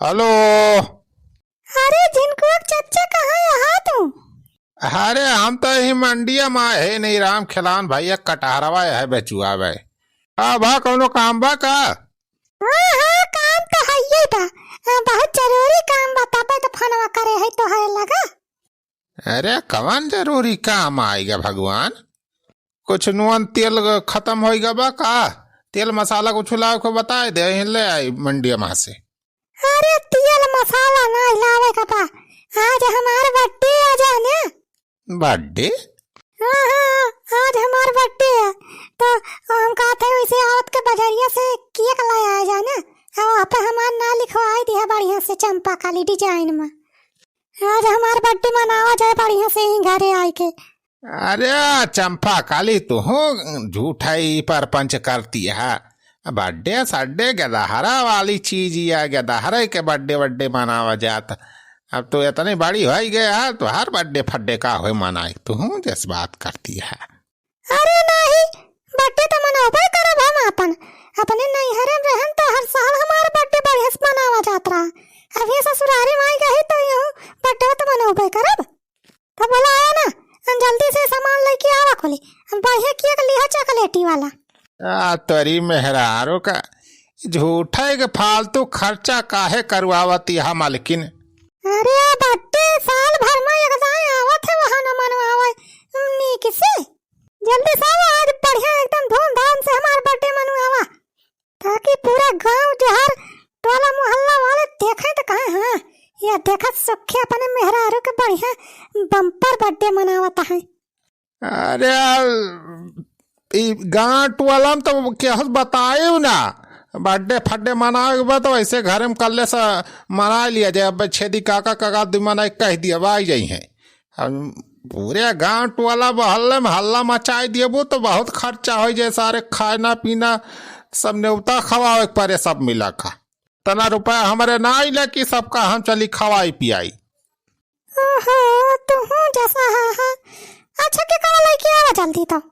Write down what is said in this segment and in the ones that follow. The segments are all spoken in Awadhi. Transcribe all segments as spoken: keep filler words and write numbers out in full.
हेलो। अरे झिनकुआ के चच्चा, कहाँ है तू? अरे हम तो यही मंडिया मा है, नहीं राम खेलान भैया कटहरवा है बेचुआ बे। आ भा कौनो काम बा का? हाँ हाँ, काम तो हइये बा। आ, बहुत जरूरी काम बा, तबे तो फोनवा करे है तोहरे लगा। अरे कवन जरूरी काम आइगा भगवान? कुछ नून तेल खतम होइगा बा का? तेल मसाला कुछ लावे को बताए दे, यहीं ले आई मंडिया मा से। अरे तेल मसाला ना लावे का बा, आज हमार birthday आ जाए ना। Birthday? हाँ हाँ, आज हमार birthday है, तो हम कहते हैं वैसे आवत के बजरिया से cake लाया आ जाए ना, और वहाँ पे हमार नाम लिखवाई दिया बढ़िया से चंपा काली design मा। आज हमार birthday मनावा जाए बढ़िया से ही घरे आई के। अरे चंपा काली, तुहूँ झूठा ही परपंच करती है। Birthday सड्डे गदहरा वाली चीज या गदहरे के birthday वर्डे मनावा जात। अब तो इतनी बड़ी होई गया है, तो हर birthday फड्डे का होए मनाई, तुहूँ जस बात करती है। अरे नाही, birthday तो मनौबे करब हम आपन। अपने नैहरे में रहन तो हर साल हमार birthday बढ़िया से मनावा जात रहा। अब ये ससुरारी में आई गई तो यूं birthday तो मनौबे करब। तो बोला आया ना, हम जल्दी से सामान लेके आवा खोली। हम बढ़िया cake लिहा chocolate वाला। आ तोरी मेहरारू का, झूठा के फालतू खर्चा काहे करवावती है मालकिन? अरे birthday साल भर में एक दाई आवत है, वहाँ न मनवावे नीक से। जल्दी से आओ, आज बढ़िया एकदम धूमधाम से हमार birthday मनवावा, ताकि पूरा गांव जहर टोला मोहल्ला वाले देखे तो कहे, "हाँ, यह देखत सुखी अपने मेहरारू के बढ़िया bumper birthday मनावत है।" अरे, ई गांव टोला में तो केहू बतायु ना, birthday फड्डे मनावे के बाद तो वैसे घरे में कल्ले से मना लिया जाए। अब छेदी काका, काका दू मना कह दिया, आ जाई हैं। अब पूरे गांव टोला मोहल्ले में हल्ला मचाई देबू तो बहुत खर्चा हो जाए, सारे खाना पीना सब नेवता खवावे के परे सब मिला का। तना रुपया हमरे ना आइला कि सबका हम चली खवाई पियाई। ओहो, तुहूँ जसा हा, हा। अच्छा, cake वाला लेके आवा जल्दी तो।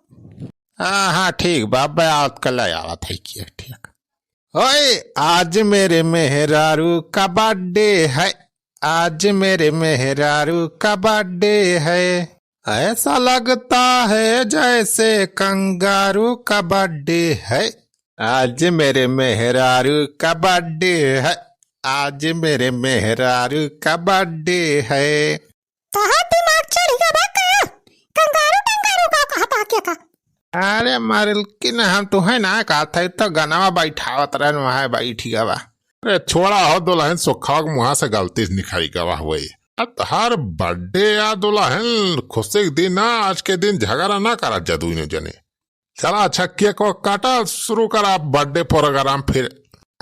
हाँ, हाँ, ठीक बा, अब्बे आवत के ले आवत है cake, ठीक। ओए, आज मेरे मेहरारू का birthday है, आज मेरे मेहरारू का birthday है, ऐसा लगता है जैसे कंगारू का birthday है, आज मेरे मेहरारू का birthday है, आज मेरे मेहरारू का birthday है। तहार दिमाग चढ़ गया बा का? कंगारू टंगारू का कहता के का? अरे मालकिन, हम तुहे ना कहत है, तो गनवा बैठावत रहन, वहाँ बैठ गवा। अरे छोड़ा हो दुलहिन, सुखवा के मुँहा से गलती से निकल गवा हुए। अब तहार birthday या दुलहिन, खुशी के दिन ना, आज के दिन झगड़ा ना करा जा दुइनो जने। चला अच्छा, cake वेक काटा, शुरू करा birthday program फिर।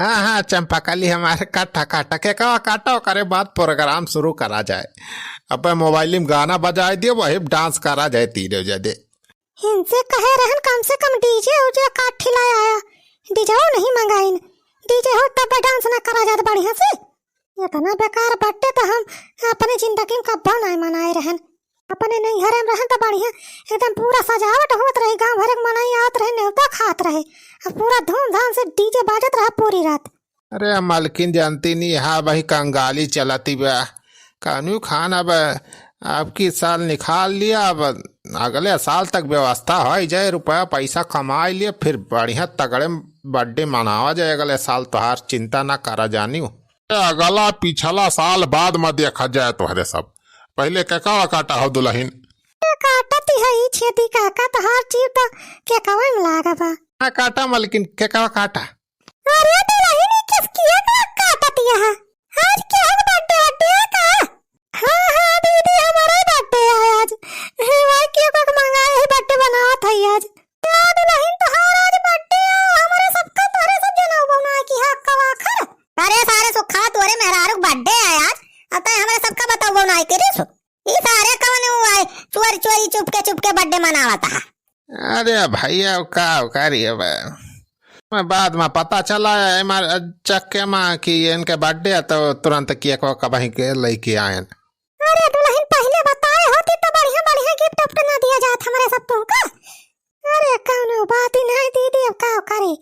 हाँ, हाँ, चंपा कली हमारे काटा, काटा, cake वा काटा, ओकरे बाद program शुरू करा जाए। अब mobile में गाना बजाए दियो, वही dance करा जाए तीनों जने। इनसे कहे रहन कम से कम DJ उजे काठी लाया आया, DJ हो नहीं मंगाइन, DJ हो तब dance ना करा जात बढ़िया से। इतना बेकार birthday तो हम अपने जिंदगी में कब्बो नाय मनाए रहन। अपने नैहरे में रहन तो बढ़िया एकदम पूरा सजावट होत रही, गांव भर के मनई आवत रहे, नेवता खात रहे, अब पूरा धूमधाम से DJ बाजत रहा पूरी रात। अरे मालकिन जानती नहीं, हाँ भाई कंगाली चलती बा। कानू खान अब, अब की साल निकाल लिया, अब अगले साल तक व्यवस्था हो जाए, रुपया पैसा कमाई लिया, फिर बढ़िया तगड़े birthday मनावा जाए अगले साल। तोहार चिंता ना करा जानियो। अगला पिछला साल बाद में देखा जाए तोहरे सब। पहले cake वा काटा हो दुलहिन। काटत ही है ई छेदी काका, तोहार जीव तो cake वे में लागा बा। हाँ, काटा मालकिन, cake वा काटा। अरे दुलहिन, ई किस cake वा काटत यहाँ? आज केहू के birthday वर्डे है का? हाँ, हाँ दीदी, हमारा ही birthday है आज। हे भाई, cake वेक मंगाए है, birthday बनावत है आज। का दुलहिन, तोहार आज birthday है, हमारे सबका तोहरे सब जनऊ बउना की हक का आखर। अरे सारे सुखा, तोरे मेहरारू के birthday है आज, अब तय हमारे सबका बताऊ बउना के रे सु। ई सारे कवन हुआ है, चोरी चोरी चुपके चुपके birthday मनावत है। अरे भैया, का करी अब, मैं बाद में पता चला है हमारे चक्के में कि इनके birthday है, तो तुरंत cake वेक कबहीं के लेके आयन। अरे दुलहिन, पहिले बताए होती तो बढ़िया बढ़िया gift उफ्ट ना दिया जात हमरे सब तुमका। अरे कौनो बात ही नहीं दीदी, अब का करी।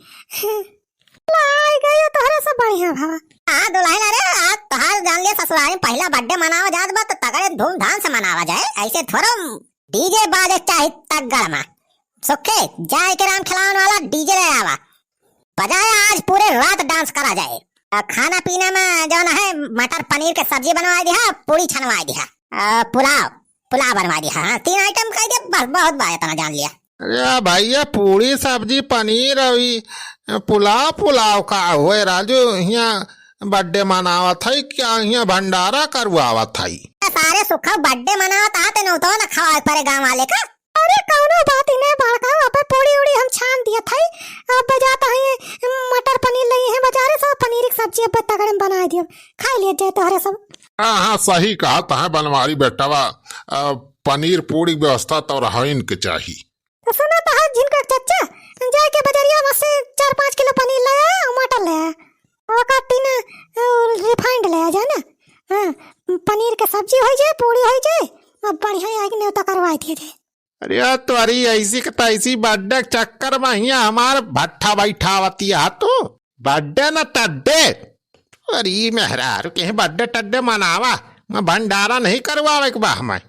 लाई गई तोहरे से बढ़िया भवा। हाँ दुल्हन, अरे आज तोहार जान लिया ससुराल में पहला birthday मनावा जात बा तो तगड़े धूमधाम से मनावा जाए, ऐसे थोड़ा DJ बाजे चाहे तगड़ मा। सुखे, जाए के राम खिलावन वाला DJ ले आवा, बजाए आज पूरे रात dance करा जाए। आ, खाना पीना में जौन है मटर पनीर के सब्जी बनवाए दिहा, पूरी छनवाए दिहा, आ, पुलाव, पुलाव बनवाए दिहा। हाँ, तीन item कह दे बस, बहुत बा इतना जान लिया। अरे भैया, पूरी सब्जी पनीर और ई पुलाव, पुलाव का होए राजू, हियाँ birthday मनावत है क्या, हियाँ भंडारा करवावत है? सारे सुखा birthday मनावत आते न तो ना खवाए परे गाँव वाले का। अरे कौनो बात ही नहीं बड़का, अबे पूरी उड़ी हम छान दिया था, अब बजाता है मटर पनीर लई है बाजारे से, पनीर की सब्जी अब तगड़े में बनाए दियो, खाई लिए जाए तोहरे सब। हाँ हाँ, सही कहा तहा बनवारी बेटवा, अ, पनीर पूरी व्यवस्था तो रहन के चाही। तो सुना तहा जिनका चच्चा, जाए के बजरिया में से चार पाँच किलो पनीर ले आया और मटर ले आया, ओका तीन, अ, refined ले आ जाए ना। हाँ, पनीर के सब्जी हो जाए, पूरी हो जाए, अब बढ़िया आके न्योता करवाई दिया जाए। अरे यार, तोरी ऐसी के तैसी birthday के चक्कर में हियाँ हमार भट्ठा बैठावती है तू। Birthday न टड्डे। अरे मेहरारू के birthday टड्डे मनावा, मैं भंडारा नहीं करवावे के बा हमें।